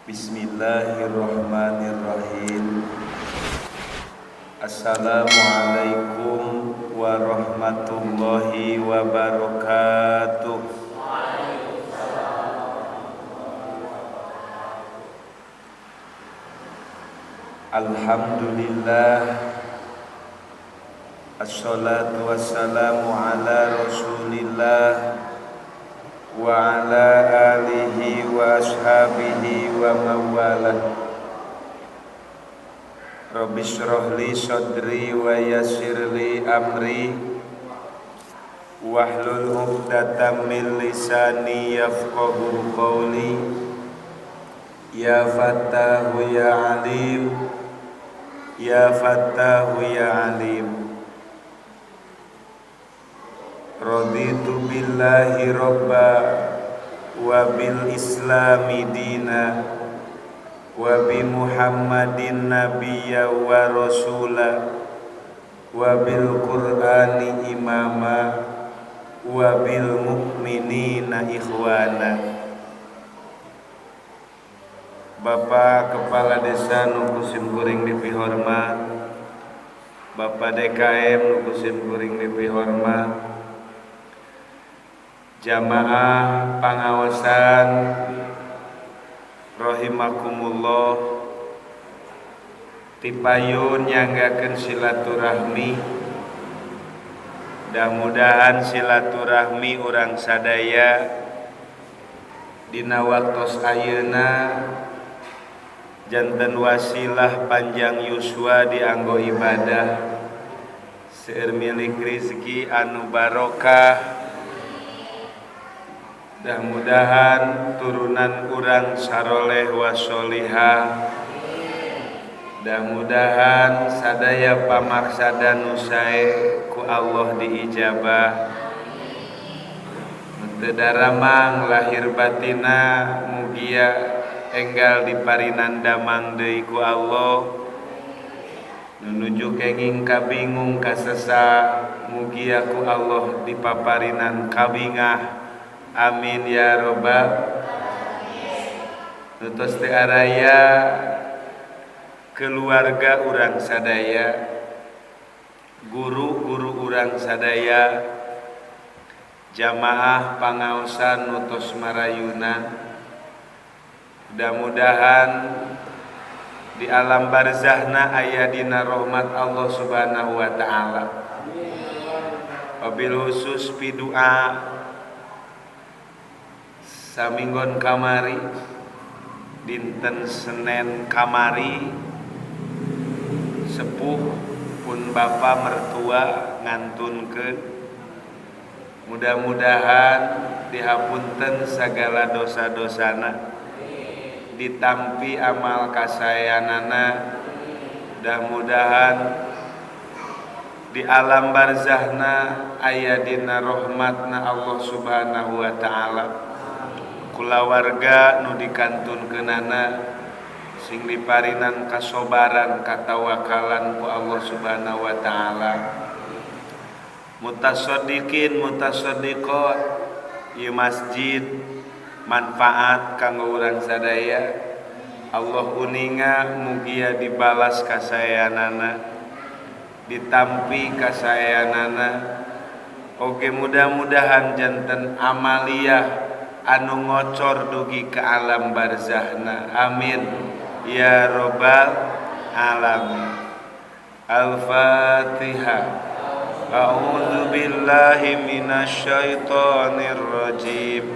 Bismillahirrahmanirrahim. Assalamualaikum warahmatullahi wabarakatuh. Alhamdulillah. Assalatu wassalamu ala rasulillah wa ala alihi wa ashabihi wa mawalah. Rabbi shrah li sadri wa yassir li amri wahlul 'uqdatam min lisani yafqahu qawli. Ya Fattahu ya Alim, ya Fattahu ya Alim. Raditu billahi rabba wa bil islami dina wa bi Muhammadin nabiyya wa rasula wa bil qur'ani imama wa bil mu'minina ikhwana. Bapak Kepala Desa nu ku simkuring dipihormat, Bapak DKM nu ku simkuring dipihormat, jamaah pangaosan rahimakumullah, tipayun nyanggakeun silaturahmi. Mudah-mudahan silaturahmi urang sadaya dina waktos ayeuna janten wasilah panjang yuswa dianggo ibadah, seueur milik rezeki anu barokah. Mudah-mudahan turunan urang saroleh wa sholihah. Mudah-mudahan sadaya pamaksada nu sae ku Allah diijabah. Teu daramang lahir batina mugia enggal diparinan damang deui ku Allah. Nu nuju kenging kabingung kasesa mugia ku Allah dipaparinan kabingah. Amin ya robbal. Nutos teu araya keluarga urang sadaya, guru-guru urang sadaya, jamaah pangaosan nutos marayunan. Mudah-mudahan di alam barzahna aya dina rahmat Allah Subhanahu wa taala. Wabil khusus pidua saminggon kamari dinten Senin kamari sepuh pun bapa mertua ngantunkeun. Mudah-mudahan dihapunten sagala dosa-dosana, ditampi amal kasayanana. Mudah-mudahan di alam barzahna aya dina rahmatna Allah Subhanahu wa taala. Kulawarga nu dikantunkeunana sing diparinan kasobaran katawakalan ku Allah Subhanahu wa taala. Mutasaddiqin mutasaddiqat, ieu masjid manfaat kanggo urang sadaya. Allah uninga mugia dibalas kasayanana, ditampi kasayanana. Oge mudah-mudahan janten amaliyah anu ngocor dugi ke alam barzahna. Amin ya robbal alamin. Al-Fatihah. A'udzu billahi minasyaitonir rajim.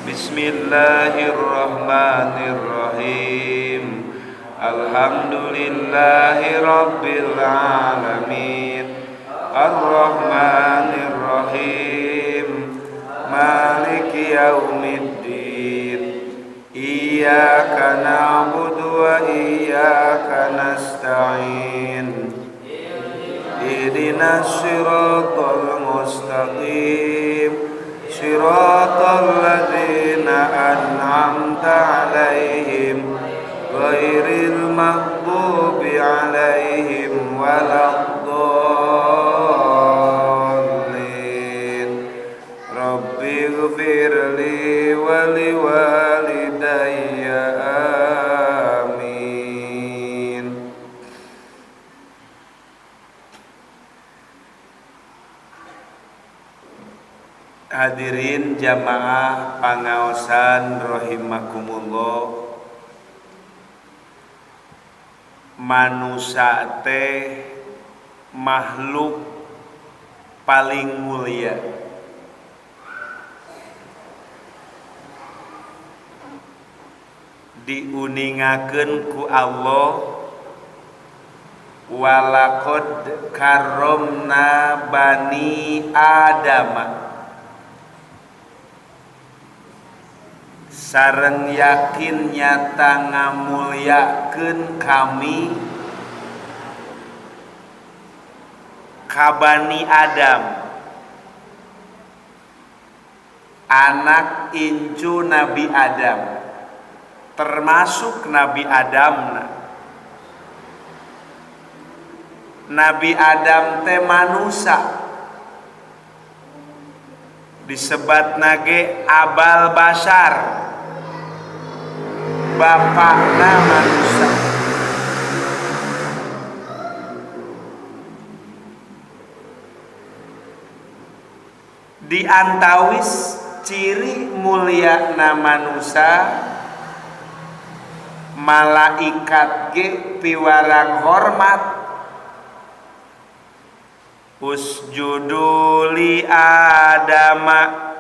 Bismillahirrahmanirrahim. Alhamdulillahi rabbil alamin. Arrahmanir rahim. Maliki yaumiddin. Iyyaka na'budu wa iyyaka nasta'in. Ihdinas siratal mustaqim. Siratal ladzina an'amta 'alaihim ghairil maghdubi 'alaihim waladdallin. Rabbighfirli wa liwalidayya. Hadirin jamaah pangaosan rahimakumullah, manusia teh makhluk paling mulia. Diuningakeun ku Allah, walaqad karramna bani Adama. Sareng yakin nyata ngamulyakeun kami ka Bani Adam, anak incu Nabi Adam, termasuk Nabi Adam. Nabi Adam teh manusia, disebat nage abal basar, bapakna manusia. Di antawis ciri mulia na manusia, malaikat ge piwarang hormat. Usjudu li Adama,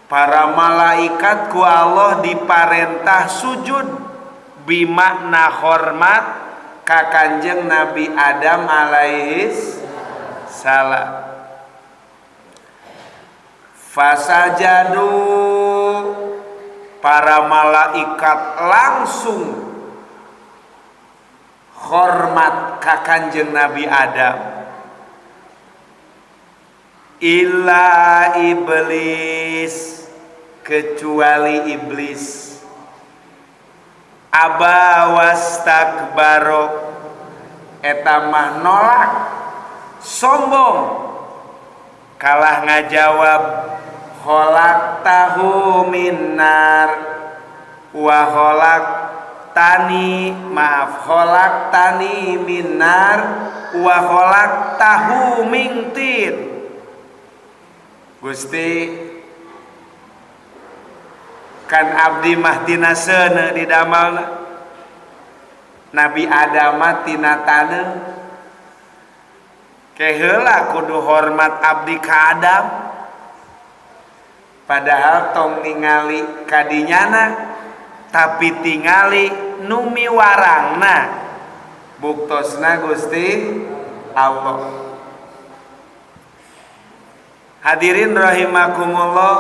para malaikat ku Allah diparentah sujud bimakna hormat ka Kanjeng Nabi Adam alaihis salam. Fasajadu, para malaikat langsung hormat ka Kanjeng Nabi Adam. Illa iblis, kecuali iblis. Aba wastakbaro, eta mah nolak, sombong, kalah ngajawab khalaqtahu minnar wa khalaqtani, maaf, khalaqtani minnar wa khalaqtahu min tin. Gusti, kan abdi mah tina seuneu didamalna, Nabi Adam mah tina taneuh, keheula kudu hormat abdi ka Adam. Padahal tong ningali kadinyana, tapi tingali nu miwarangna, buktosna Gusti Allah. Hadirin rahimakumullah.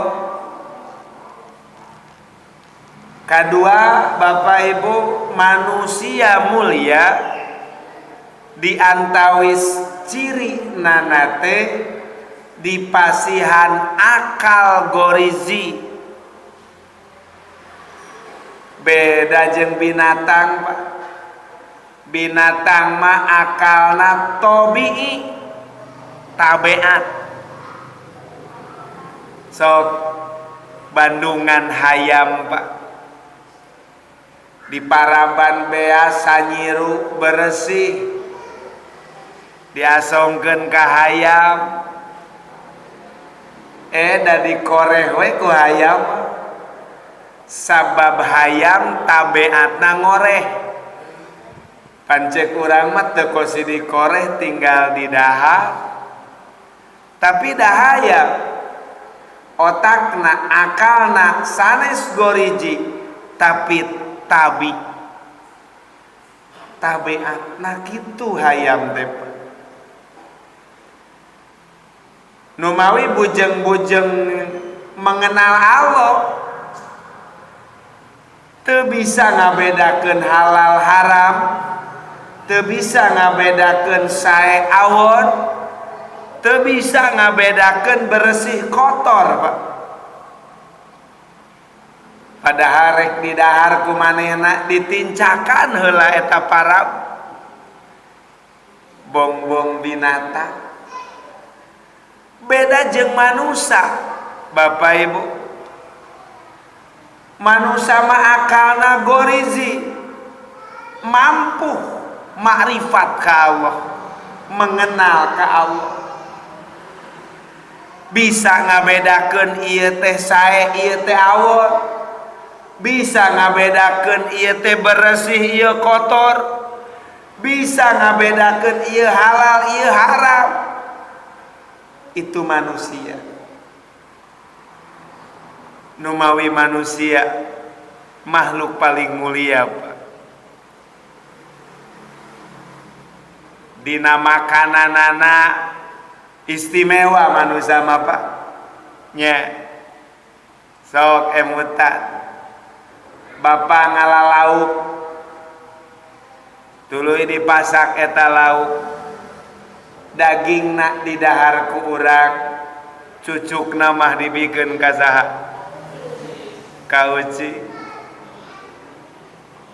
Kedua, Bapak Ibu, manusia mulia diantawis ciri nanate dipasihan akal gorizi. Beda jeung binatang, Pak. Binatang mah akalna tobii, tabeat. Sok bandungan hayam, Pak, di paraban bea sanyiru bersih, diasongkeun ka hayam, da dikoreh we ku hayam. Sabab hayam tabeatna ngoreh. Pancek urang mah teu kosi dikoreh, tinggal didahar. Tapi dahaya otakna, akalna sanes goriji, tapi tabi, tabeatna kitu hayam teh. Numawi bujeng-bujeng mengenal Allah teu bisa ngabedakeun halal haram, teu bisa ngabedakeun sae awon, teu bisa ngabedakeun bersih kotor, Pak. Padahal rek didahar ku manehna ditincakan heula eta para bongbong binatang. Beda jeung manusia, Bapak Ibu. Manusia mah akalna gorizi, mampu makrifat ka Allah, mengenal ka Allah. Bisa ngabedakeun ieu teh sae ieu teh awon, bisa ngabedakeun ieu teh bersih ieu kotor, bisa ngabedakeun ieu halal ieu haram. Itu manusia. Numawi manusia makhluk paling mulia, Pak. Dina makananana istimewa manusia mah, Pak. Nya. Sok emutan. Bapak ngala lauk. Tuluy dipasak eta lauk. Dagingna didahar ku urang, cucukna mah dibikeun ka saha? Ka ucing.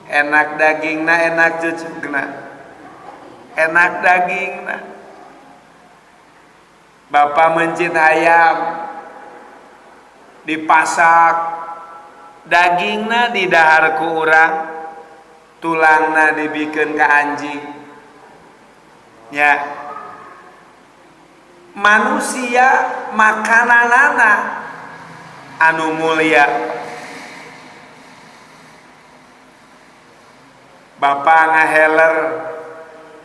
Enak dagingna, enak cucukna. Enak dagingna. Bapak mencit hayam dipasak, dagingna didahar ku urang, tulangna dibikeun ka anjing. Ya. Manusia makananana anu mulia. Bapak ngaheler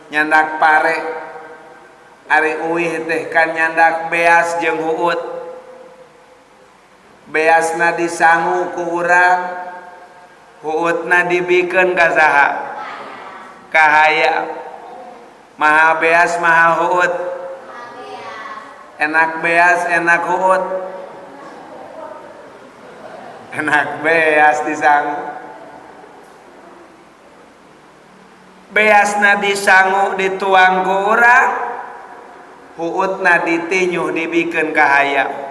nyandak pare, ari uih teh kan nyandak beas jeung huut. Beasna disangu ku urang, huutna dibikeun ka saha? Ka hayam. Mahal beas, mahal huut. Enak beas, enak huut. Enak beas disangu. Beasna disangu dituang ku urang, huutna ditinyuh dibikeun ka hayam.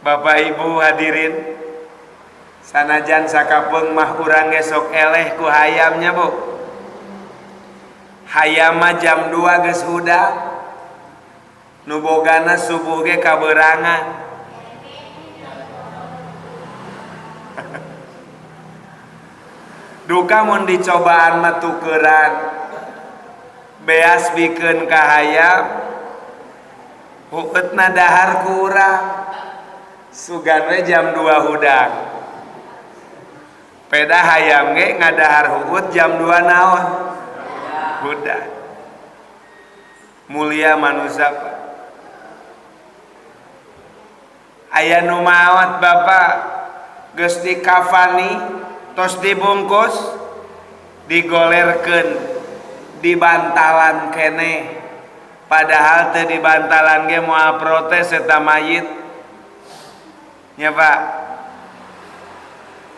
Bapak Ibu hadirin, sanajan sakapeung mah urang ge sok eleh ku hayamnya, Bu. Hayam mah jam 2 geus hudang. Nu bogana subuh ge kaberangan. Duka mun dicobaan mah tukeran. Beas bikeun ka hayam, huutna dahar ku urang. Sugan we jam 2 hudang. Peda hayam ge ngadahar huut jam 2 naon? Hudang. Mulia manusia, Pak. Aya nu maot Bapak geus dikafani, tos dibungkus, digolerkeun di bantalan keneh. Padahal teu di bantalan ge moal protes eta mayit. Nya Pak.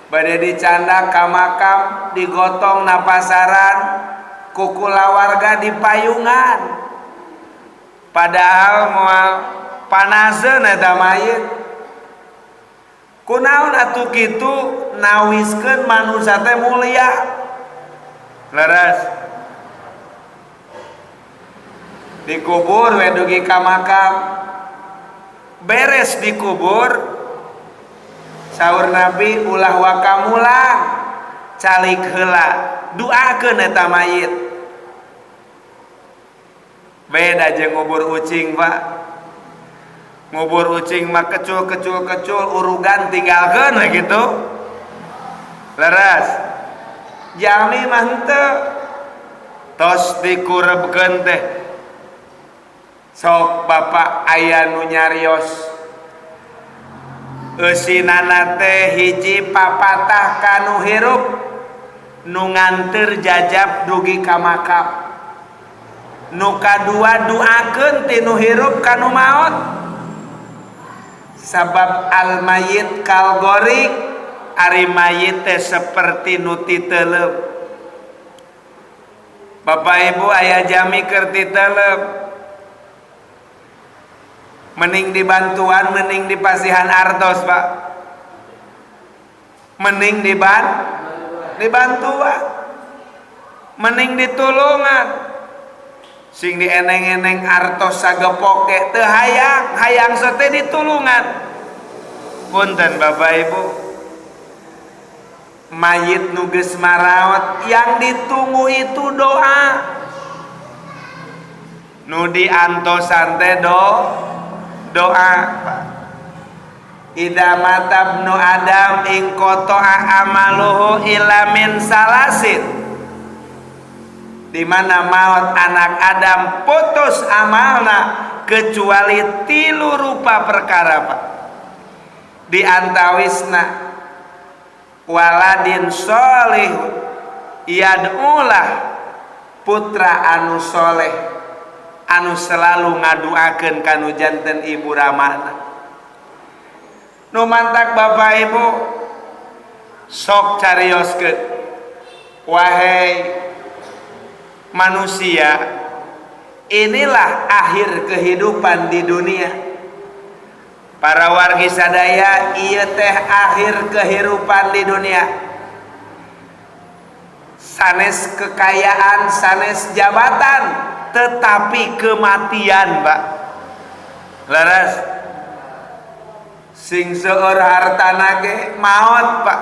Bade dicandak ka makam, digotong na pasaran, ku kulawarga di payungan. Padahal moal panaseun eta mayit. Kunaon atuh kitu nawiskeun manusia teh mulia. Leres. Dikubur we dugi ka makam. Beres dikubur, saur Nabi ulah wakamulang, calik heula, duakeun eta mayit. Beda jeung ngubur ucing, Pak. Ngubur ucing mah kecul kecul kecul urugan tinggalkeun we gitu. Leres. Jalmi mah henteu. Tos dikurebkeun teh. Sok bapak aya nu nyarios. Eusinana teh hiji papatah kanu hirup nu nganteur jajab dugi ka makam. Nu kadua duakeun ti nu hirup ka nu maot. Sabab al mayit kal gorik, ari mayit teh seperti nu titeleup. Bapak Ibu aya jami keur titeleup. Mending dibantuan, mending dipasihan artos, Pak. Mending dibantuan. Mending ditulungan. Sing dieneng-eneng artos sagepok ge teu hayang, hayang sete ditulungan. Punten Bapak Ibu. Mayit nu geus maraot yang ditunggu itu doa. Nu diantosan teh doa Pak. Idza mata ibnu Adam in qata'a amaluhu illa min salasin. Di mana maut anak Adam putus amalna kecuali tilu rupa perkara Pak. Di antawisna waladin sholih yad'ulah, putra anu soleh anu selalu ngaduakeun kanu janten ibu ramana. Nu mantak Bapak Ibu sok carioskeun, wahai manusia, inilah akhir kehidupan di dunia. Para wargi sadaya, ieu teh akhir kehidupan di dunia. Sanes kekayaan, sanes jabatan, tetapi kematian Pak. Leres sing seueur hartana ge maot Pak,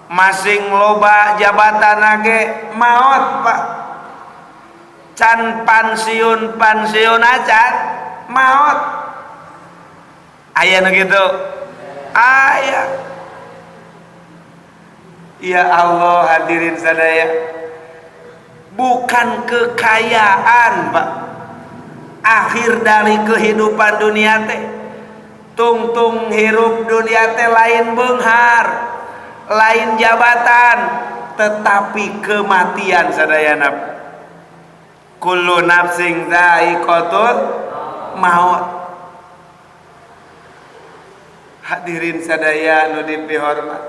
masing loba jabatan ge maot Pak, can pansiun pansiun acan maot. Aya nu kitu aya. Ya Allah, hadirin sadaya, bukan kekayaan Pak akhir dari kehidupan dunia teh. Tungtung hirup dunia teh lain beunghar, lain jabatan, tetapi kematian sadayana. Kullu nafsin dha'iqatul maut. Hadirin sadaya nu dipihormat,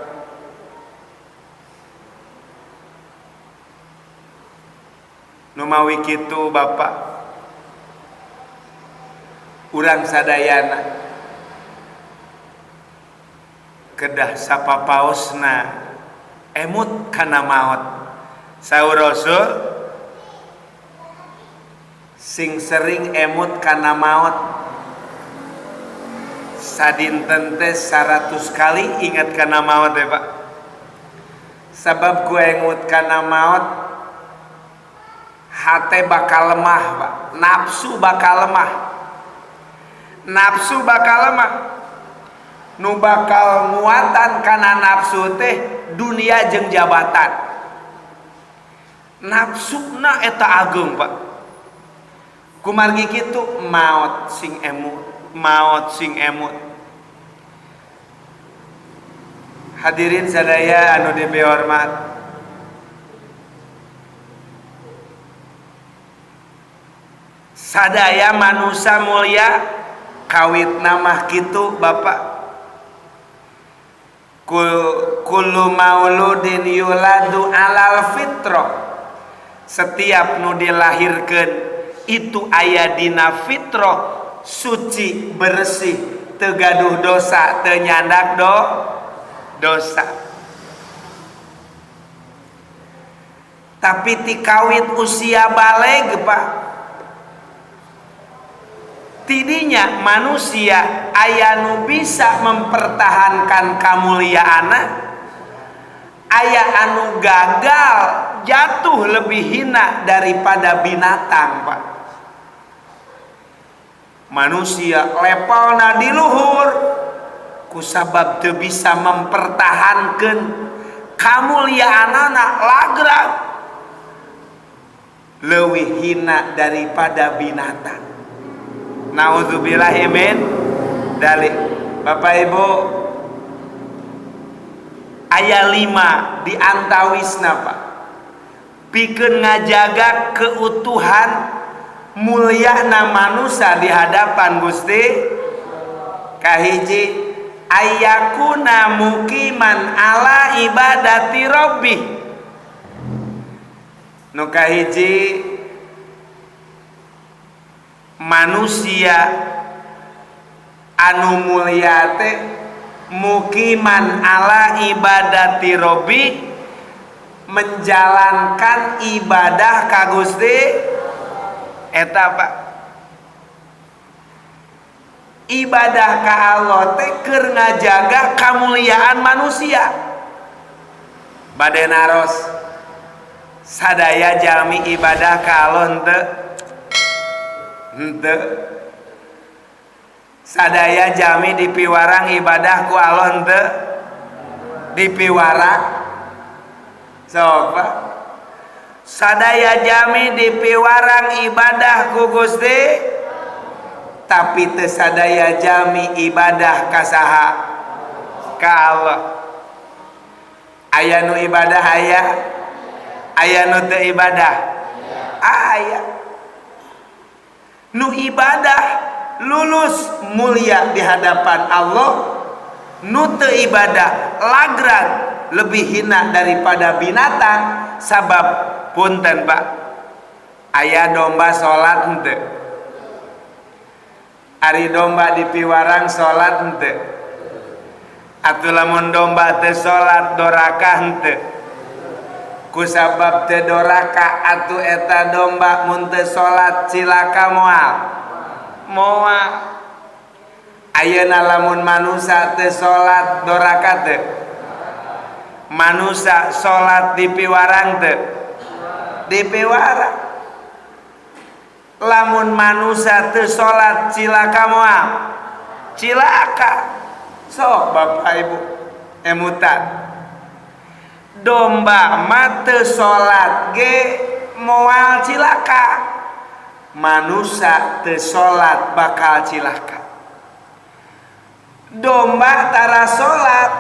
nu mawi kitu Bapak, urang sadayana kedah sapapaosna emut kana maot. Saur Rasul, sing sering emut kana maot, sadinten teh 100 kali ingat kana maot ya Pak. Sabab ku emut kana maot, hate bakal lemah Pak, nafsu bakal lemah, nafsu bakal lemah. Nu bakal nguatan kana nafsu teh dunia jeung jabatan. Nafsuna eta ageung Pak. Kumargi kitu maot sing emut, maot sing emut. Hadirin sadaya anu dipihormat, sadaya manusia mulia kawit namah kitu Bapak. Kullu mauludin yuladu alal fitrah. Setiap nu dilahirkeun itu aya dina fitrah, suci, bersih, teu gaduh dosa, teu nyandak dosa. Tapi ti kawit usia baleg Pak, tidinya manusia aya nu bisa mempertahankan kamuliaanna, aya anu gagal jatuh lebih hina daripada binatang Pak. Manusia levelna di luhur kusabab teu bisa mempertahankan kamuliaanana, lagrag leuwih hina daripada binatang. Nauzubillahi min dalik. Bapak Ibu, aya 5 di antawisna Pak, pikeun ngajaga keutuhan mulyana manusia di hadapan Gusti. Kahiji, ayakuna mukiman ala ibadati rabbi. Nu kahiji, manusia anu mulia teh mukiman ala ibadati robbi, menjalankan ibadah ka Gusti eta Pak. Ibadah ka Allah teh keur ngajaga kamuliaan manusia. Bade naros, sadaya jalmi ibadah ka Allah henteu? Henteu. Sadaya jalmi dipiwarang ibadah ku Allah henteu? Dipiwarang. Sok Pak. Sadaya jalmi dipiwarang ibadah ku Gusti, tapi teu sadaya jalmi ibadah ka saha? Ka Allah. Aya nu ibadah aya, aya nu teu ibadah aya. Nu ibadah lulus mulia di hadapan Allah, nu teu ibadah lagran lebih hina daripada binatang. Sabab punten Pak, aya domba salat henteu? Ari domba dipiwarang salat henteu? Atuh lamun domba teu salat doraka henteu? Kusabab teu doraka atuh eta domba mun teu salat cilaka moal? Moal. Ayeuna lamun manusia teu salat doraka teu? Manusia salat dipiwarang teu? Dipiwarang. Lamun manusia teu salat cilaka moal? Cilaka. Sok Bapak Ibu emutan, domba mah teu salat ge moal cilaka, manusia teu salat bakal cilaka. Domba tara salat,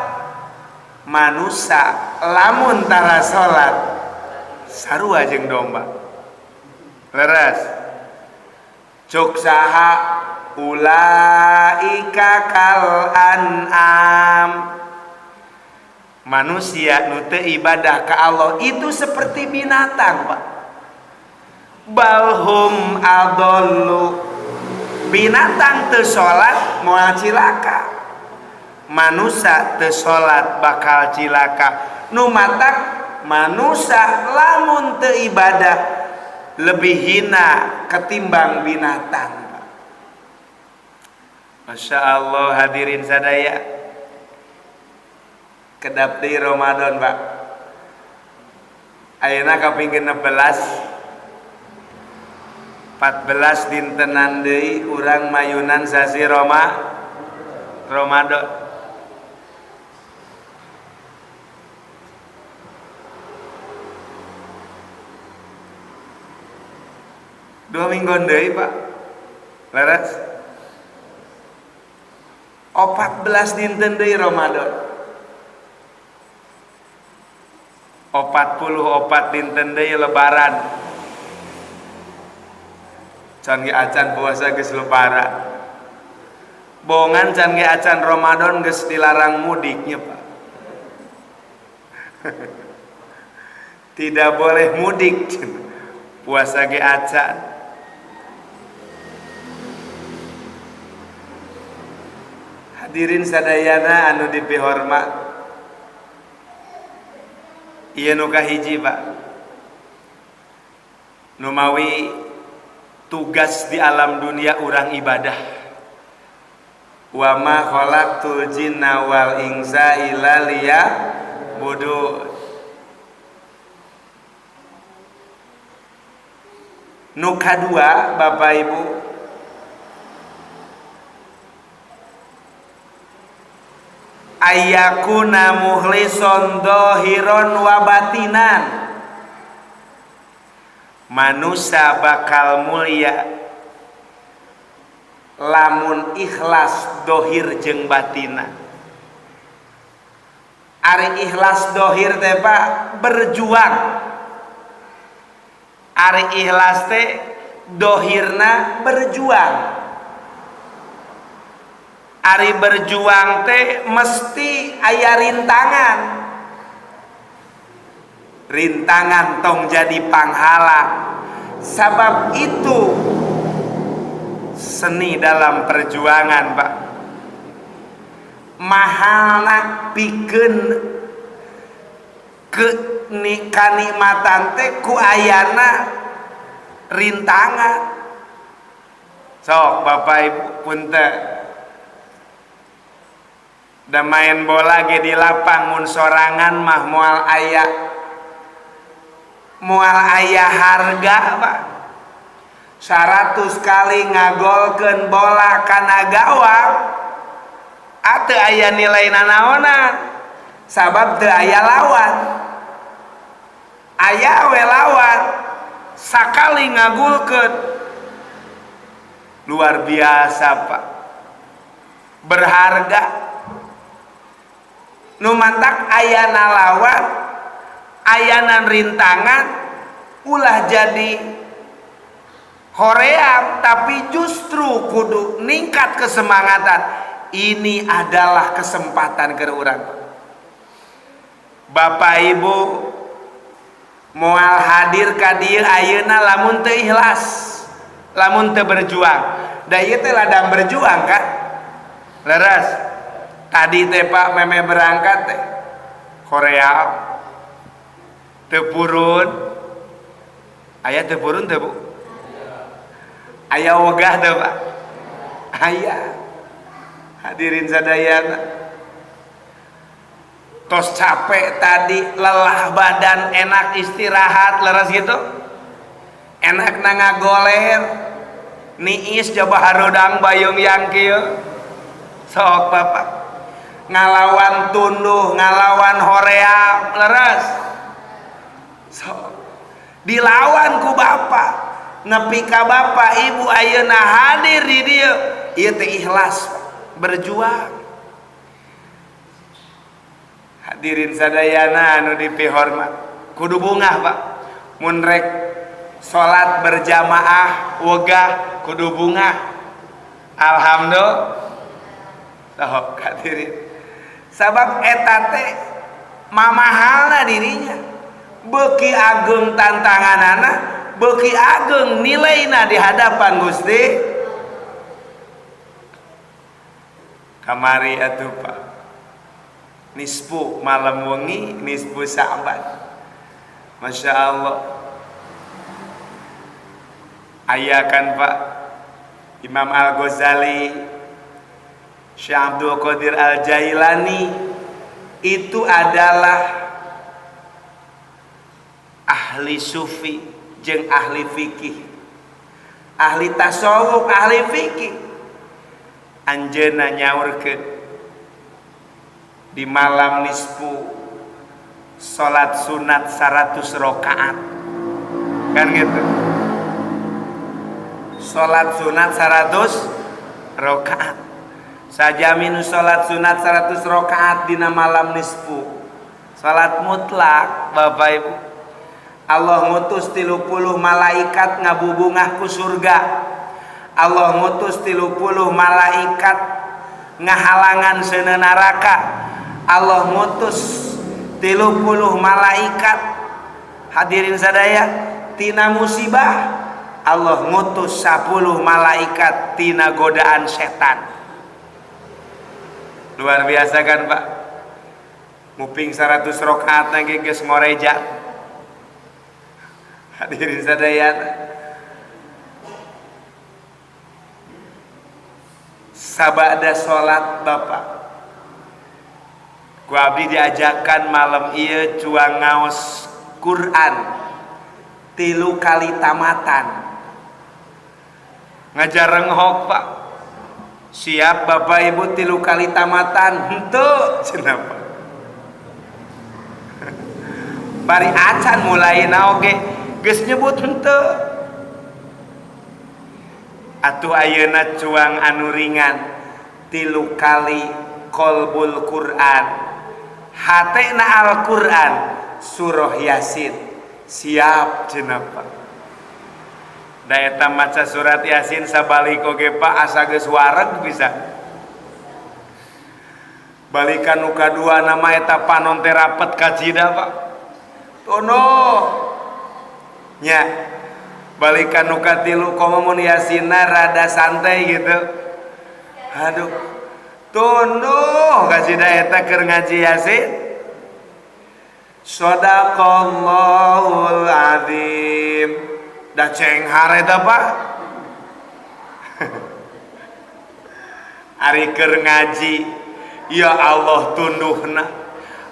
manusia lamun tara salat sarua jeung domba. Leres. Cuk saha? Ulaika kal an'am. Manusia nu teu ibadah ka Allah itu seperti binatang, Pak. Balhum adallu. Binatang teu salat moal cilaka, manusia teu salat bakal cilaka. Nu matak manusia lamun teu ibadah lebih hina ketimbang binatang, Pak. Masya Allah hadirin sadaya, kedap deui Ramadan, Pak. Ayeuna kaping 16, 14 dintenan deui urang mayunan sasi Ramadan. 2 minggu deui, Pak. Leres. 14 dinten deui Ramadan. 44 dinten deui lebaran. Can ge acan puasa geus lebaran. Bongan can ge acan Ramadan geus dilarang mudiknya, Pak. Tidak boleh mudik. Puasa ge acan. Hadirin sadayana anu dipihormat, ieu nu kahiji, Pak. Nu mawi tugas di alam dunia urang ibadah. Wa ma khalaqtul jinna wal insa illa liya'budun. Nu kadua, Bapak Ibu, ayakuna muhlison dohiron wa batinan. Manusia bakal mulia lamun ikhlas dohir jeung batina. Ari ikhlas dohir teh, Pak, berjuang. Ari ikhlas teh dohirna berjuang. Ari berjuang teh mesti aya rintangan. Rintangan tong jadi panghalang. Sabab itu seni dalam perjuangan, Pak. Mahalna pikeun kanikmatan teh ku ayana rintangan. Sok Bapak Ibu punten, da main bola ge di lapang mun sorangan mah moal aya, moal aya harga, Pak. 100 kali ngagolkeun bola kana gawang teu aya nilai nanaonan sabab teu aya lawan. Aya we lawan sakali ngagulkeun luar biasa Pak, berharga. Nu mantak ayana lawan, ayana rintangan, ulah jadi hoream, tapi justru kudu ningkat kesemangatan. Ini adalah kesempatan ke urang. Bapak Ibu moal hadir ka dieu ayeuna lamun teu ikhlas, lamun teu berjuang. Da ieu teh ladang berjuang kan? Leres. Tadi teh Pak meme berangkat teh Korea teu purun. Aya teu purun teu Bu? Aya wegah teu Pak? Aya. Hadirin sadayana, tos capek tadi, lelah badan, enak istirahat, leres gitu, enak ngagoler niis coba harudang bayung yang kieu. Sok Bapak ngalawan tunduh, ngalawan horea, leres. Sok dilawan ku Bapak nepi ka Bapak Ibu ayeuna hadir di dieu, ieu teh ikhlas berjuang. Hadirin sadayana anu dipihormat, kudu bungah Pak mun rek salat berjamaah wegah, kudu bungah. Alhamdulillah. Sok hadirin, sabab eta teh mamahalna dirinya, beuki ageng tantanganana, beuki ageng nilaina di hadapan Gusti. Kamari atuh Pak, nisfu malam wengi, nisfu Sa'ban, Masya Allah. Aya kan Pak Imam Al-Ghazali, Syekh Abdul Qadir Al-Jailani itu adalah ahli sufi jeung ahli fikih, ahli tasawuf, ahli fikih. Anjeunna nyaurkeun di malam nisfu salat sunat 100 rakaat, kan gitu. Salat sunat 100 rakaat. Sajamin salat sunat 100 rakaat dina malam nisfu. Salat mutlak Bapak Ibu. Allah ngutus 30 malaikat ngabubungah ku surga. Allah ngutus 30 malaikat ngahalangan seuneu neraka. Allah ngutus 30 malaikat, hadirin sadaya, tina musibah. Allah ngutus 10 malaikat tina godaan setan. Luar biasa kan Pak? Nguping 100 rakaat lagi geus ngoreja. Hadirin sadayana, sabada salat Bapak, ku abdi diajakan malam ieu cuang ngaos Quran 3 kali tamatan. Ngajar renghok Pak. Siap Bapak Ibu 3 kali tamatan? Henteu cenah Pak. Bari acan mulaina oge geus nyebut henteu. Atuh ayeuna cuang anu ringan 3 kali qalbul Quran, hatena Al-Quran, surah Yasin. Siap cenah Pak. Da eta maca surat Yasin sabalik oge Pak asa geus wareg bisa. Balikan nu kadua nama eta panon teh rapet kacida Pak. Tono nya. Balikan nu katilu komo mun Yasinna rada santai gitu. Aduh, tunduh kacida eta keur ngaji Yasin. Shadaqallahul azim. Da cenghar eta Pak. Ari keur ngaji, ya Allah tunduhna.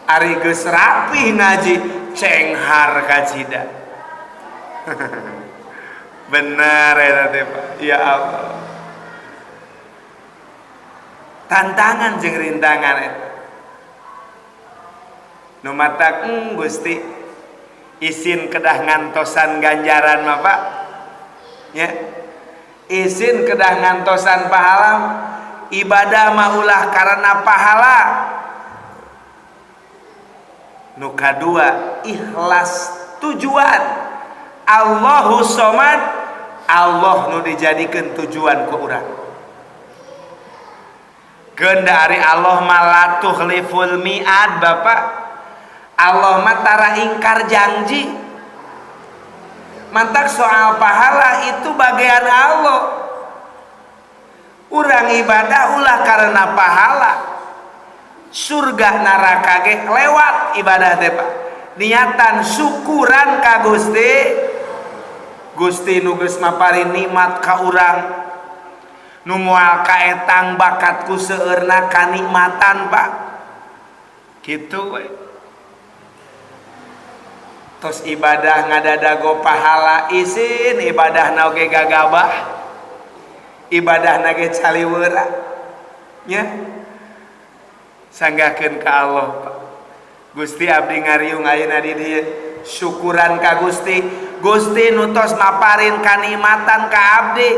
Ari geus rapih ngaji, cenghar kacida. Bener eta teh Pak. Ya Allah. Tantangan jeung rintangan eta. Nu matak Gusti isin kedah ngantosan ganjaran mah Pak. Ya. Isin kedah ngantosan pahala, ibadah mah ulah karena pahala. Nu kadua ikhlas tujuan. Allahu somad, Allah nu dijadikeun tujuan ku urang. Keun dari Allah mah la tukhliful mi'ad Bapak. Allah mah tara ingkar janji. Mantak soal pahala itu bagian Allah. Urang ibadah ulah karena pahala. Surga neraka ge lewat ibadah teh Pak. Niatan syukuran ka Gusti. Gusti nu geus maparin nikmat ka urang. Nu moal kaetang bakat ku seueurna kanikmatan Pak. Kitu we. Tos ibadah ngadadago pahala isin ibadahna oge gagabah. Ibadahna ge caliweura. Nya. Sanggakeun ka Allah Pak. Gusti abdi ngariung ayeuna di dieu syukuran ka Gusti. Gusti nu tos maparin kanikmatan ka abdi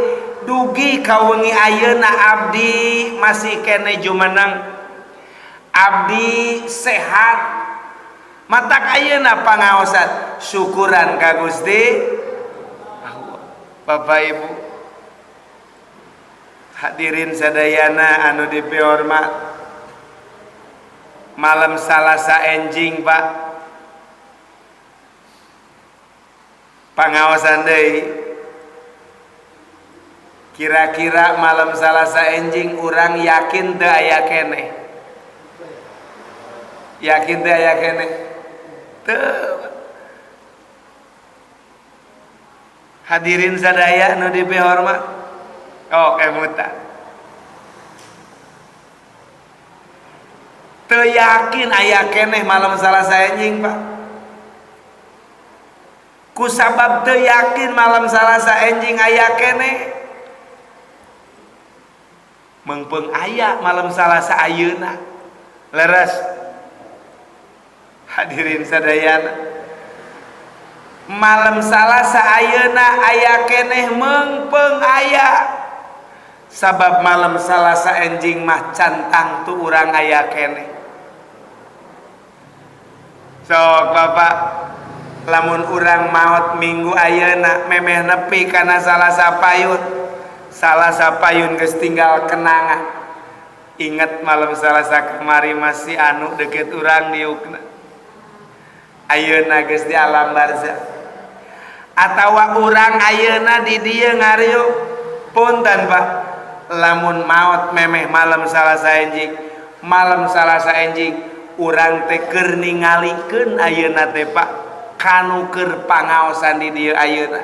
dugi ka wengi ayeuna abdi masih kene jumeneng. Abdi sehat. Matak ayeuna pangaosan syukuran ka Gusti Allah. Bapak Ibu hadirin sadayana anu dipihormat. Malam Salasa enjing Pak. Pangaosan deui. Kira-kira malam Salasa enjing urang yakin teu aya keneh? Yakin teu aya keneh? Teu. Hadirin sadaya nu dipihormat. Oh, kemutan. Teu yakin aya keneh malam Salasa enjing Pak. Kusabab teu yakin malam Salasa enjing aya keneh, meungpeung aya malam Salasa ayeuna. Leres. Hadirin sadayana, malam Salasa ayeuna aya keneh meungpeung aya. Sabab malam Salasa enjing mah cantang tu urang aya keneh. Sok Bapak, lamun urang maot minggu ayeuna memeh nepi kana Salasa payun. Salasa payun geus tinggal kenangan. Ingat malam Salasa kamari masih anu deket urang diukna. Ayeuna geus di alam barzah. Atawa urang ayeuna di dieu ngariung. Punten Pak, lamun maot memeh malam Salasa enjing, malam Salasa enjing urang teh keur ningalikeun ayeuna teh Pak kanu keur pangaosan di dieu ayeuna.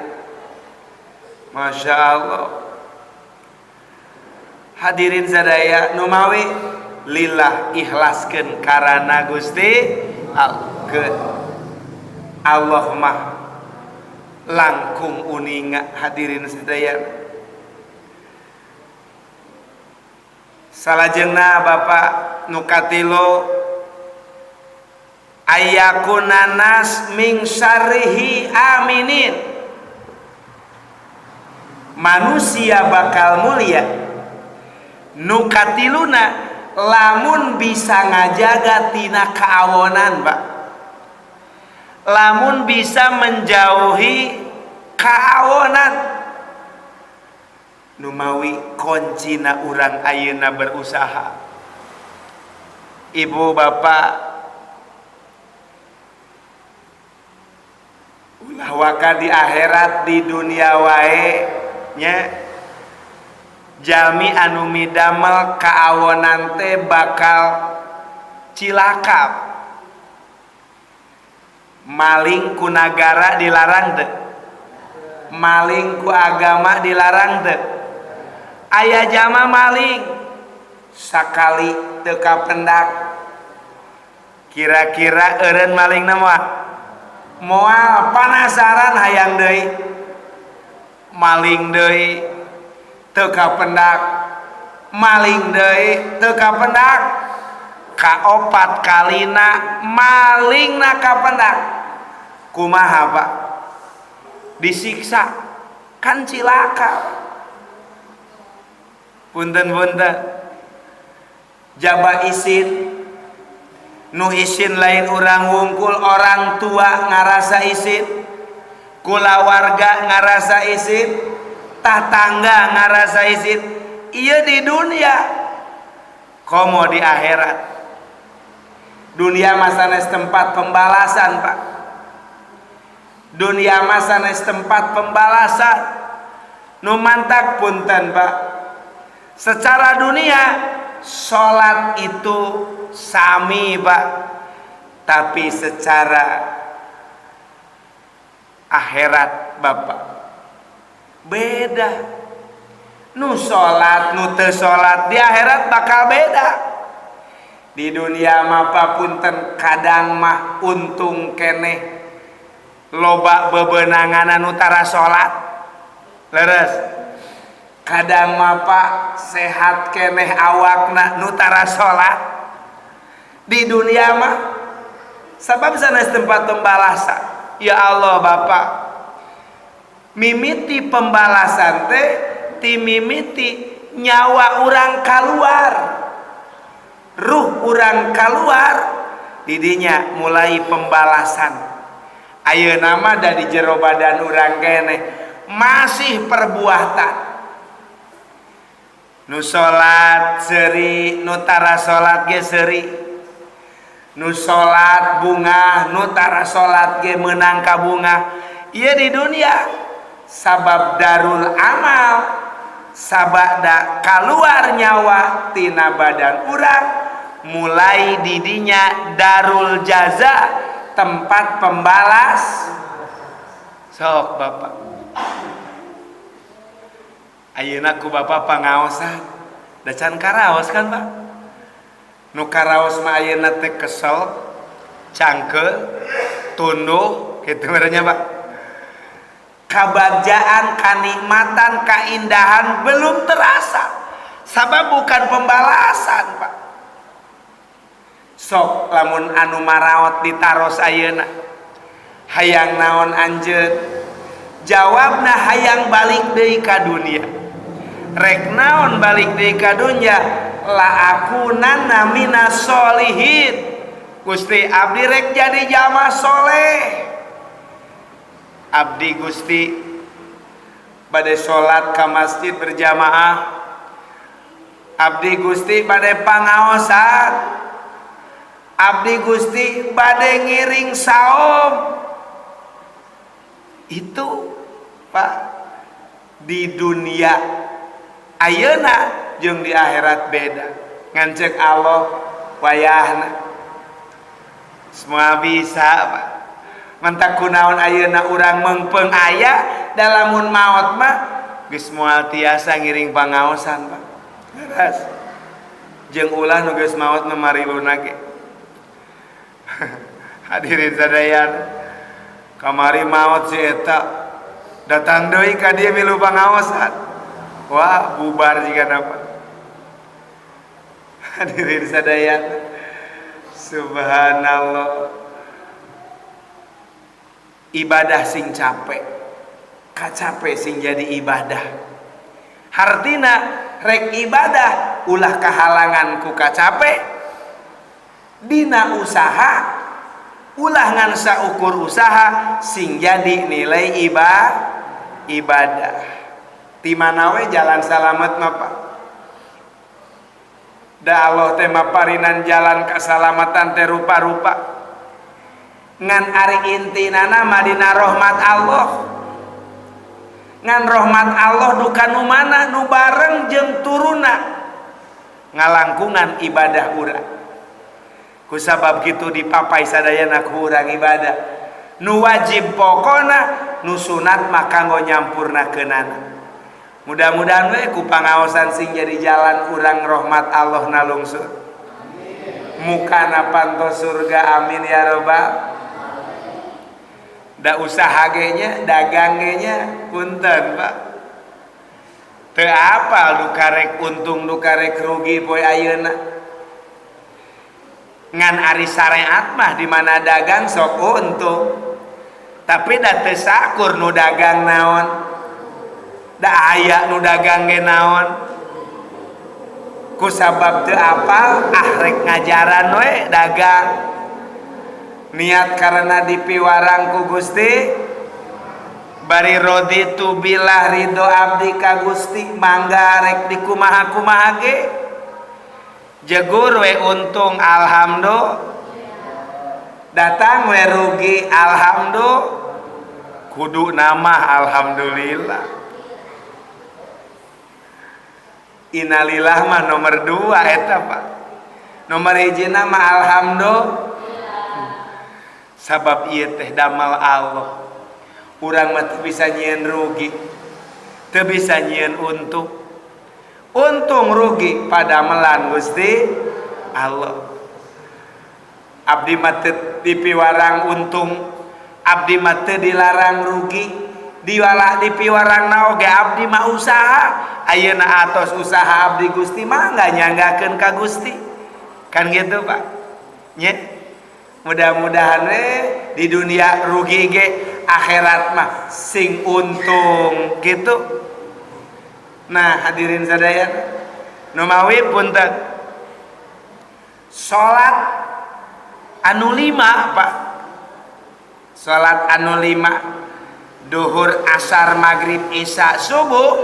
Masya Allah. Hadirin sadaya nu mawi lillah ikhlaskeun karana Gusti Allah. Allah mah langkung uninga hadirin sadaya. Salajengna Bapak nu katilu ayakunanas min syarrihi aminin. Manusia bakal mulia nu katiluna lamun bisa ngajaga tina kaawonan Pak. Lamun bisa menjauhi kaawonan. Numawi koncina urang ayeuna berusaha. Ibu bapak ulah waka di akhirat di dunia wae nya. Jalmi anu midamel kaawonan teh bakal cilaka. Maling ku nagara dilarang teu? Maling ku agama dilarang teu? Aya jama maling sakali teu kapendak. Kira-kira eureun malingna moal? Moal, panasaran hayang deui. Maling deui teu kapendak, maling deui teu kapendak, kaopat kalina malingna kapendak. Kumaha, Pak? Disiksa kan, cilaka. Punten-punten, jaba isin. Nu isin lain urang wungkul, orang tua ngarasa isin, kulawarga ngarasa isin, tatangga ngarasa isin. Iya, di dunia, komo di akhirat. Dunia mah sanes tempat pembalasan, Pak. Dunia mah sanes tempat pembalasan. Nu mantak, punten, Pak, secara dunia salat itu sami, Pak, tapi secara akhirat, Bapak, beda. Nu salat, nu teu salat di akhirat bakal beda. Di dunia mah, punten, kadang mah untung keneh, loba bebenangan nu tara salat. Leres, kadang mah, Pak, sehat keneh awakna nu tara salat. Di dunia mah, sabab sanes tempat pembalasan. Ya Allah, Bapak, mimiti pembalasan teh ti mimiti nyawa urang keluar, ruh urang keluar, didinya mulai pembalasan. Ayeuna mah da di jero badan urang keneh masih perbuatan. Nu salat seuri, nu tara salat ge seuri. Nu salat bungah, nu tara salat ge meunang kabungah. Ieu di dunia, sabab darul amal. Sabada keluar nyawa tina badan urang, mulai didinya darul jaza, tempat pembalas. Sok, Bapak, ayeuna ku Bapak pangaosan da can karaos kan, Pak? Nu karaos mah ayeuna teh kesel, cangkeul, tunduh kitu merenya, Pak. Kabagjaan, kanikmatan, kaindahan belum terasa, sabab bukan pembalasan, Pak. Sok lamun anu maraot ditaros ayeuna, "Hayang naon anjeun?" Jawabna, "Hayang balik deui ka dunia." Rek naon balik deui ka dunia? "La akunanna minas solihin. Gusti, abdi rek jadi jalma soleh. Abdi, Gusti, bade salat ka masjid berjamaah. Abdi, Gusti, bade pangaosan. Abdi, Gusti, bade ngiring saum." Itu, Pak, di dunia ayeuna jeung di akhirat beda. Ngan cek Allah wayahna semua bisa, Pak. Mantak kunaon ayeuna urang meungpeung aya da lamun maot mah geus moal tiasa ngiring pangaosan, Pak. Leres, jeung ulah nu geus maot mah mariluna ge. Hadirin sadayana, kamari maot si eta, datang deui ka dieu milu pangaosan, wah, bubar jiga napa. Hadirin sadayana, subhanallah. Ibadah sing capek, kacape sing jadi ibadah. Hartina rek ibadah ulah kahalangan ku kacape. Dina usaha ulah ngan saukur usaha, sing jadi nilai ibadah. Di mana we jalan salamet mah, Pak? Da Allah teh maparinan jalan keselamatan teh rupa-rupa, ngan ari intinana mah dina rahmat Allah. Ngan rahmat Allah duka nu mana? Nu bareng jeung turuna ngalangkungan ibadah urang. Kusabab kitu dipapai sadayana ku urang ibadah nu wajib pokona, nu sunat mah kanggo nyampurnakeunana. Mudah-mudahan we ku pangaosan sing jadi jalan urang rahmat Allah nalungsur, mukana pantos surga. Amin ya robbal. Da usaha ge nya, dagang ge nya, punten, Pak. Teu apal nu karek untung nu karek rugi poe ayeuna. Ngan ari syariat mah di mana dagang sok untung. Tapi da teu sakur nu dagang naon. Da aya nu dagang ge naon. Ku sabab teu apal ah rek ngajaran we dagang. Niat karena dipiwarang ku Gusti bari raditu billah ridho abdi ka Gusti mangga rek dikumaha-kumaha ge jegur we untung alhamdulillah, datang we rugi alhamdulillah, kudu nama alhamdulillah. Innalillah mah nomor 2 eta Pak, nomor hiji mah alhamdulillah. Sabab ieu teh damal Allah, urang mah teu bisa nyieun rugi, teu bisa nyieun untung. Untung rugi padamelan Gusti Allah. Abdi mah teu dipiwarang untung, abdi mah teu dilarang rugi, diwalah dipiwarangna oge abdi mah usaha. Ayeuna atos usaha abdi Gusti mah nggak nyanggakeun ka Gusti. Kan gitu Pak. Nya. Mudah-mudahan di dunia rugi ge akhirat mah sing untung gitu. Nah hadirin sadaya, numawi punten salat anu 5 Pak, salat anu 5 duhur, asar, maghrib, isya, subuh,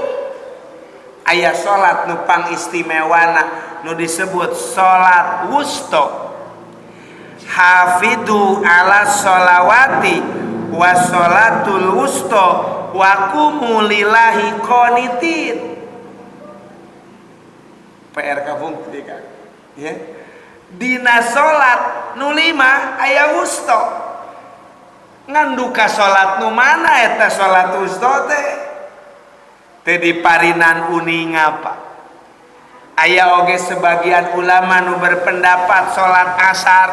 aya salat nu pangistimewana nu disebut salat wusto. Hafidu ala sholawati wassolatul wusto wa qumu lillahi qanitin. PR kampung tadi kan ya. Dina salat nu 5 aya wusto. Ngan duka salat nu mana eta salat wusto teh? Teu diparinan uninga Pak. Aya oge sebagian ulama nu berpendapat salat asar,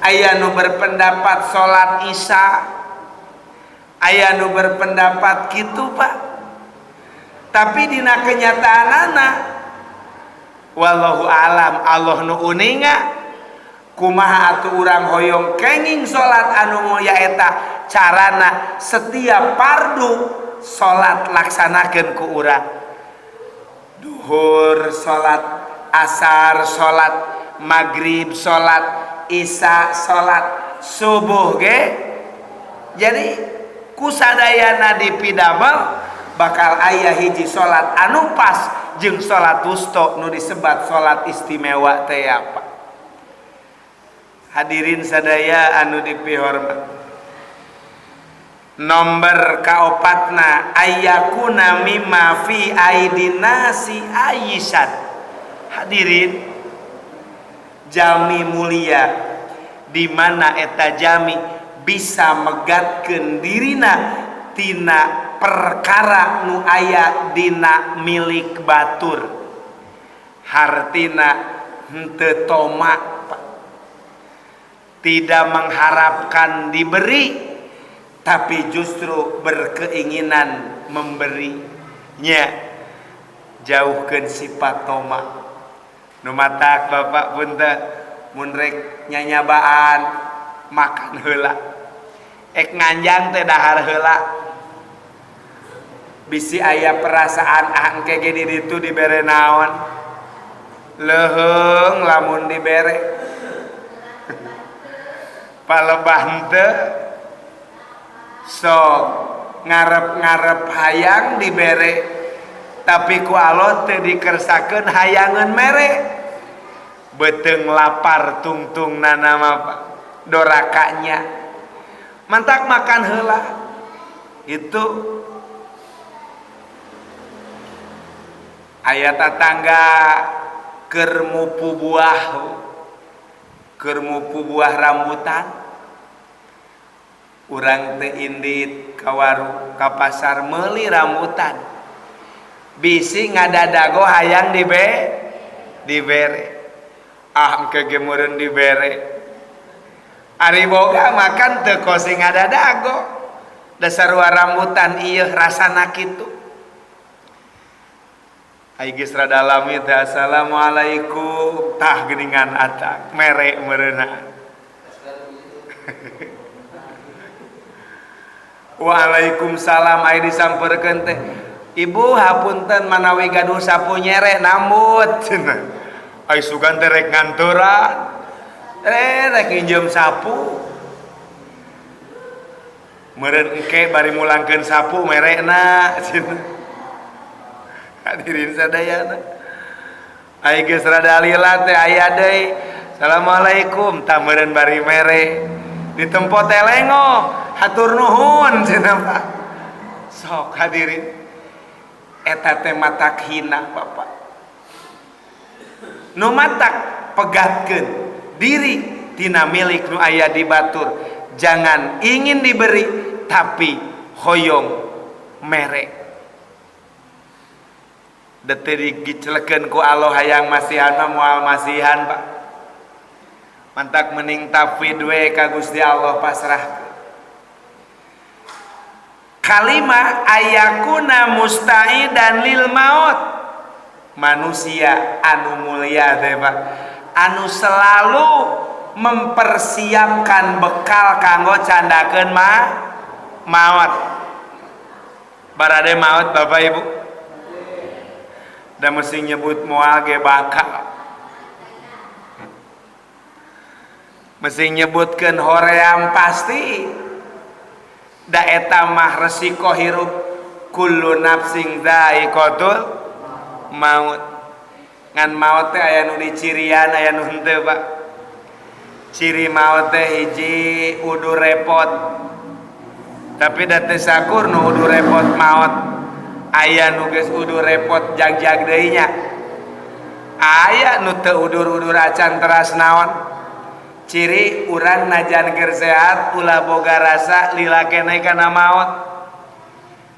aya nu berpendapat salat isya, aya nu berpendapat kitu Pak. Tapi dina kenyataanana wallahu alam, Allah nu uninga kumaha atuh urang hoyong kenging salat anu mulia eta carana setiap fardu salat laksanakeun ku urang. Duhur salat, asar salat, maghrib salat, isya salat, subuh ge. Jadi kusadayana dipidamel bakal aya hiji salat anu pas jeung salat wusto nu disebat salat istimewa teh apa. Hadirin sadaya anu dipihormat, nomor kaopatna ayakuna mimma fi aidinasi ayisan. Hadirin, jami mulia di mana eta jami bisa megatkeun dirina tina perkara nu aya dina milik batur, hartina henteu tomak, tidak mengharapkan diberi tapi justru berkeinginan memberinya. Jauhkeun sifat tomak. Nu matak bapak punten mun rek nyanyabaan makan heula, ek nganjang teh dahar heula, bisi aya perasaan ah engke ge di ditu dibere naon, leuheung lamun dibere palebah henteu sok ngarep-ngarep hayang dibere tapi ku Allah teu dikersakeun hayangeun mere, beuteung lapar tungtung nana mah dorakanya mantak makan heula. Itu aya tatangga keur mupu buah, keur mupu buah rambutan, urang teh indit ka warung ka pasar meuli rambutan, bisi ngadadago hayang dibere, ah engke ge meureun dibere. Ari boga makan teu kosi ngadadago, dasar rambutan ieu rasana kitu. Ai geus rada lami teh assalamualaikum tah geuningan atak mere meureunna. Waalaikumsalam ai disampeurkeun teh. Ibu hapunten manawi gaduh sapu nyere nambut cenah. Ai sugan teh rek nganturan. Rek nginjem sapu. Meureun engke bari mulangkeun sapu merekna cenah. Hadirin sadayana. Ai geus rada lila teh aya deui. Assalamualaikum tah meureun bari mere. Ditempo teh lengo, hatur nuhun cenah Pak. Sok hadirin. Eta teh matak hina Bapak. Nu matak pegatkeun diri tina milik nu aya di batur. Jangan ingin diberi tapi hoyong mere. Detik digiclekeun ku Allah hayang masihan mah moal masihan Pak. Mantak mending tafwid we ka Gusti Allah pasrahkeun. Kalima ayakuna musta'idan lil maut. Manusia anu mulia teh Pak, anu selalu mempersiapkan bekal kanggo candakeun maut. Barade maut Bapak Ibu. Da mesti nyebut moal ge bakal. Mesti nyebutkeun hoream pasti. Da eta mah resiko hirup, kullu nafsin dzaiqatul maut. Ngan maut teh aya nu dicirian aya nu henteu Pak. Ciri maut teh hiji udur repot. Tapi da teu sakur nu udur repot maut. Aya nu geus udur repot jag-jag deui nya. Aya nu teu udur-udur acan teras naon. Ciri urang najan keur sehat ulah boga rasa lila keneh kana maot.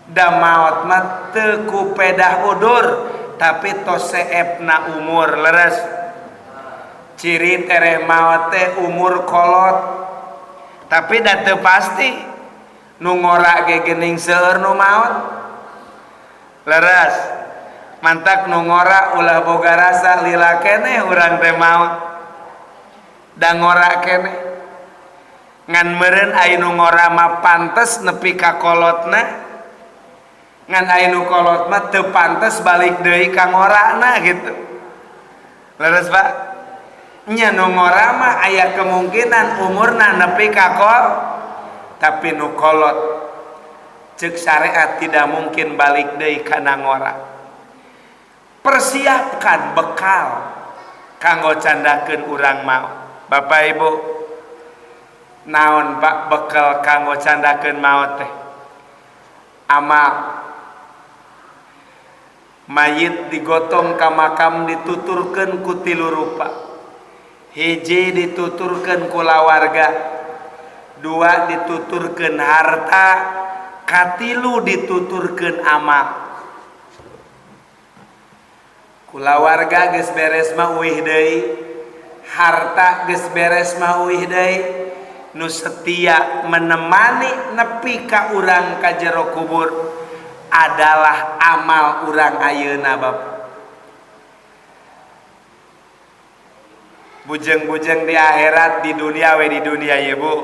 Da maot mah teu ku pedah udur tapi tos seepna umur leres. Ciri tereh maot teh umur kolot. Tapi da teu pasti nu ngora ge geuning seueur nu maot. Leres. Mantak nu ngora ulah boga rasa lila keneh urang teh maot. Da ngora keneh. Ngan meureun aya nu ngora mah pantes nepi ka kolotna. Ngan aya nu kolot mah teu pantes balik deui ka ngorana gitu. Leres Pak? Nya nu ngora mah aya kemungkinan umurna nepi ka kol, tapi nu kolot ceuk syariat tidak mungkin balik deui kana ngora. Persiapkan bekal kanggo candakeun urang maot. Bapak Ibu, naon Pak bekal kanggo candakeun maot teh? Amal. Mayit digotong ka makam dituturkeun ku tilu rupa. Hiji dituturkeun ku lawarga, dua dituturkeun harta, katilu dituturkeun amal. Kulawarga geus beres mah uih deui, harta geus beres mah uih deui, nu setia menemani nepi ka urang ka jero kubur adalah amal urang ayeuna Bapak. Bujeng-bujeng di akhirat, di dunia we di dunia ye Bu.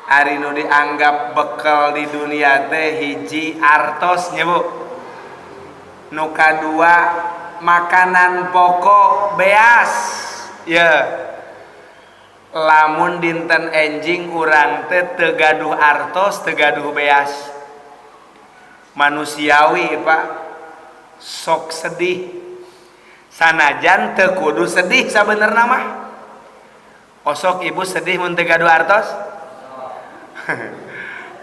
Ari nu dianggap bekal di dunia teh hiji artos nya Bu. Nu kadua makanan pokok beas. Ya. Lamun dinten enjing urang teh teu gaduh artos, teu gaduh beas. Manusiawi Pak, sok sedih. Sanajan teu kudu sedih sabenerna mah. Osok ibu sedih mun teu gaduh artos?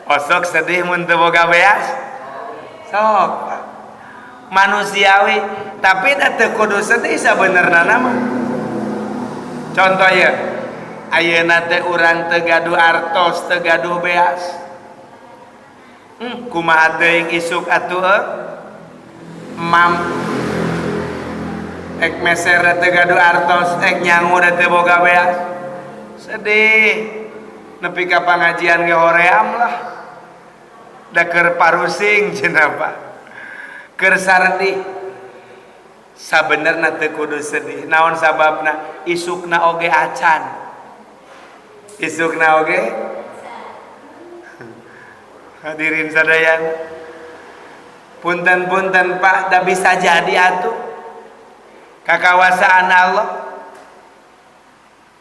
Osok sedih mun teu boga beas? Sok Pak. Manusiawi, tapi da teu kudu sedih sabenerna mah. Contoh ya, ayeuna teh urang teu gaduh artos, teu gaduh beas. Kumaha teuing isuk atuh mam ek meser teu gaduh artos, ek nyangu teu boga beas. Sedih. Nepi ka pangajian ge hoream lah. Da keur parusing cenah Pak. Keur saredih sabenerna teu kudu sedih. Naon sababna? Isukna oge acan. Isukna oge. Hadirin sadayana, punten-punten Pak, da bisa jadi atuh kakawasaan Allah.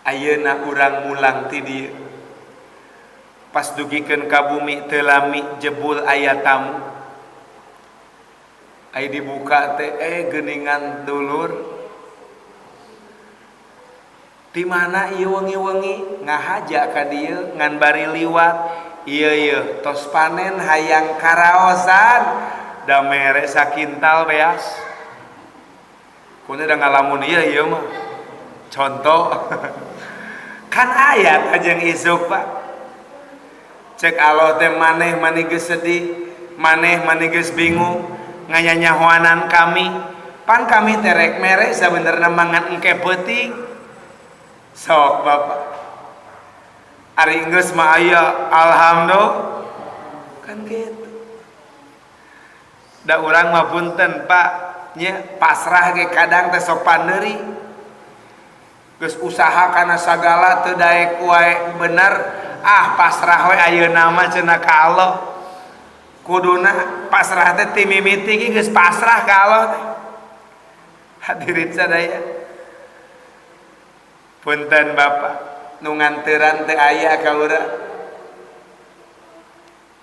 Ayeuna urang mulang ti dieu, pas dugikeun ka bumi teu lami jebul aya tamu. Aya dibuka teh, geuningan dulur, di mana ieu wengi-wengi ngahaja ka dieu ngan bari liwat ieu ieu tos panen hayang karaosan da mere sakintal beas kudu da ngalamun ieu ieu mah contoh kan aya jeung isuk Pak. Cek Allah teh maneh mani geus sedih, maneh mani geus bingung nganyanyahoanan kami, pan kami terek mere sabenerna mangan engke peuting. Sok Bapak, ari geus mah aya alhamdulillah kan gitu. Da urang mah punten Pak nya, pasrah ge kadang teh sok pandeuri. Geus usaha kana sagala teu daek wae bener, ah pasrah we ayeuna mah cenah ka Allah. Kuduna pasrah teh ti mimiti ge geus pasrah ka Allah teh. Hadirin sadaya, punten Bapak, nu nganteran teu aya ka urang,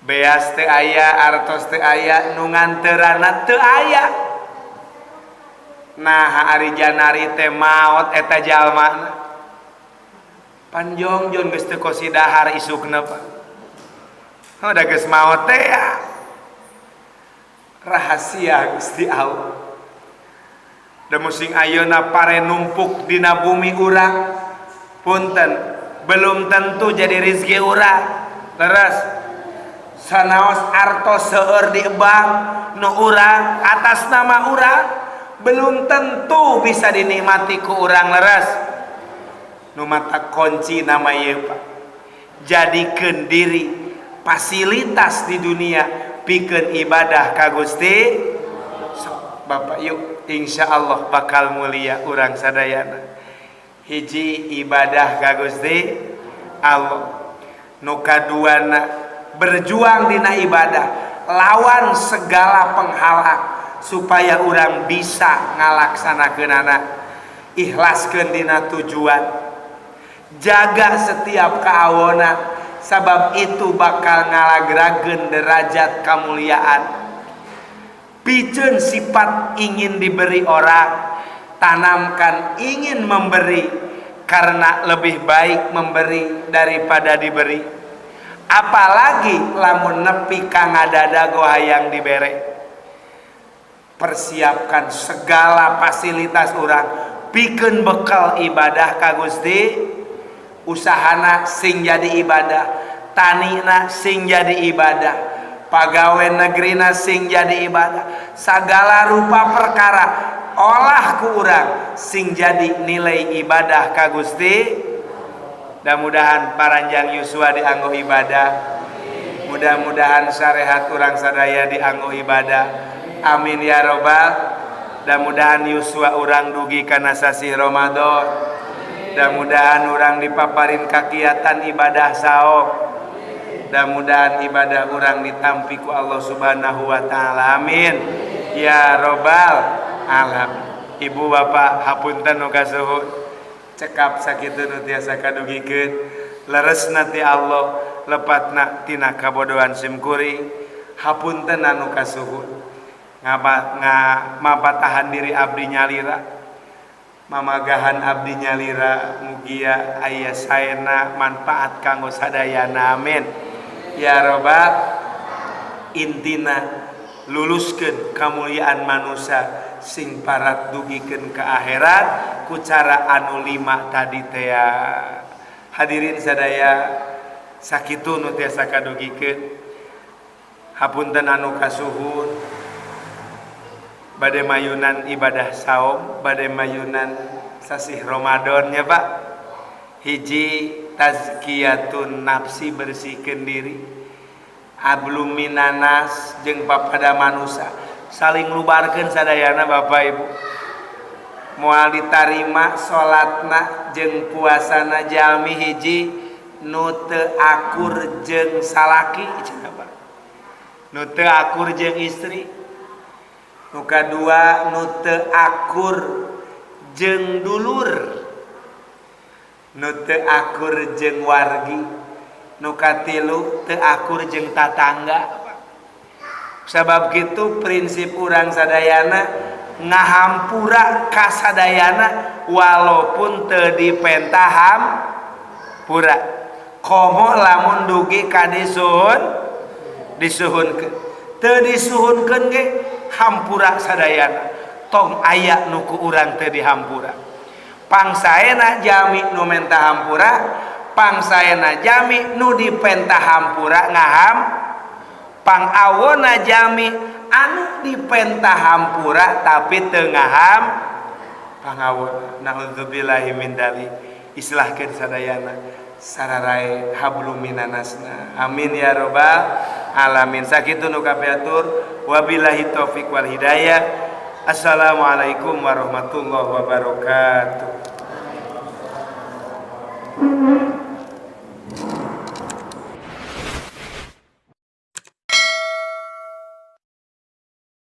beas teu aya, artos teu aya, nu nganteranna teu aya. Nah ari janari teh maot eta jalmana panjongjon geus teu kosi dahar isukna Pak. Udah geus maot teh ya. Rahasia Gusti Allah. Da musing ayeuna pare numpuk dina bumi urang, punten belum tentu jadi rezeki urang. Leres sanaos artos seueur di bank nu urang atas nama urang belum tentu bisa dinikmati ku urang. Leres nu mata kunci nama ieu Pak, jadikeun diri fasilitas di dunia pikeun ibadah ka Gusti. So, Bapak yuk, insyaallah bakal mulia urang sadayana. Hiji, ibadah ka Gusti Allah. Nu kaduana, berjuang dina ibadah lawan segala penghalang supaya urang bisa ngalaksanakeunana. Ikhlaskeun dina tujuan, jaga setiap kaawona, sabab itu bakal ngalagrageun derajat kemuliaan. Piceun sifat ingin diberi orang, tanamkan ingin memberi, karena lebih baik memberi daripada diberi. Apalagi lamun nepi ka ngadadago hayang dibere. Persiapkan segala fasilitas urang pikeun bekal ibadah ka Gusti. Usahana sing jadi ibadah, tanina sing jadi ibadah, pagawe negerina sing jadi ibadah, segala rupa perkara olah ku urang sing jadi nilai ibadah ka Gusti. Mudah-mudahan paranjang yuswa dianggo ibadah, mudah-mudahan sarehat urang sadaya dianggo ibadah, amin ya robbal. Mudah-mudahan yuswa urang dugi kana sasih Ramadan, mudah-mudahan urang dipaparin kakiatan ibadah saum, mudah-mudahan ibadah urang ditampi ku Allah Subhanahu wa taala, amin ya robbal alamin. Ibu bapak, hapunten nu kasuhun, cekap sakitu nu tiasa kadugikeun. Leresna ti Allah, lepatna tina kabodohan sim kuring. Hapunten anu kasuhun, ngapa mapatahan diri abdi nyalira, mamagahan abdi nyalira, mugia aya saena manfaat kanggo sadayana, amin ya robbal. Intina luluskeun kamuliaan manusia sing parat dugikeun ke akhirat ku cara anu lima tadi teh. Hadirin sadaya, sakitu nu tiasa kadugikeun. Hapunten anu kasuhun, bade mayunan ibadah saum, bade mayunan sasih Ramadan ya Pak. Hiji, tazkiyatun nafsi, bersihkeun diri, hablum minanas jeung papada manusia. Saling lubarkeun sadayana, Bapak Ibu. Moal ditarima salatna jeung puasana jalmi hiji nu teu akur jeung salaki cenah, Pak. Nu teu akur jeung istri. Nu kadua, nu teu akur jeung dulur. Nu teu akur jeung wargi. Nu katilu, teu akur jeung tatangga. Sabab kitu prinsip urang sadayana ngahampura ka sadayana walaupun teu dipenta hampura. Komo lamun dugi ka disuhun, disuhunkeun. Teu disuhunkeun ge hampura sadayana. Tong aya nu ku urang teu dihampura. Pangsaena jalmi nu menta hampura, pangsaena jalmi nu dipenta hampura ngaham, pangawona jalmi anu dipenta hampura tapi teu ngaham pangawona. Naudzubillahi min dzalik. Islahkeun sadayana sararae hablum minannasna. Amin ya robbal alamin. Sakitu nu kapiatur, wabillahi taufik wal hidayah. Assalamualaikum warahmatullahi wabarakatuh.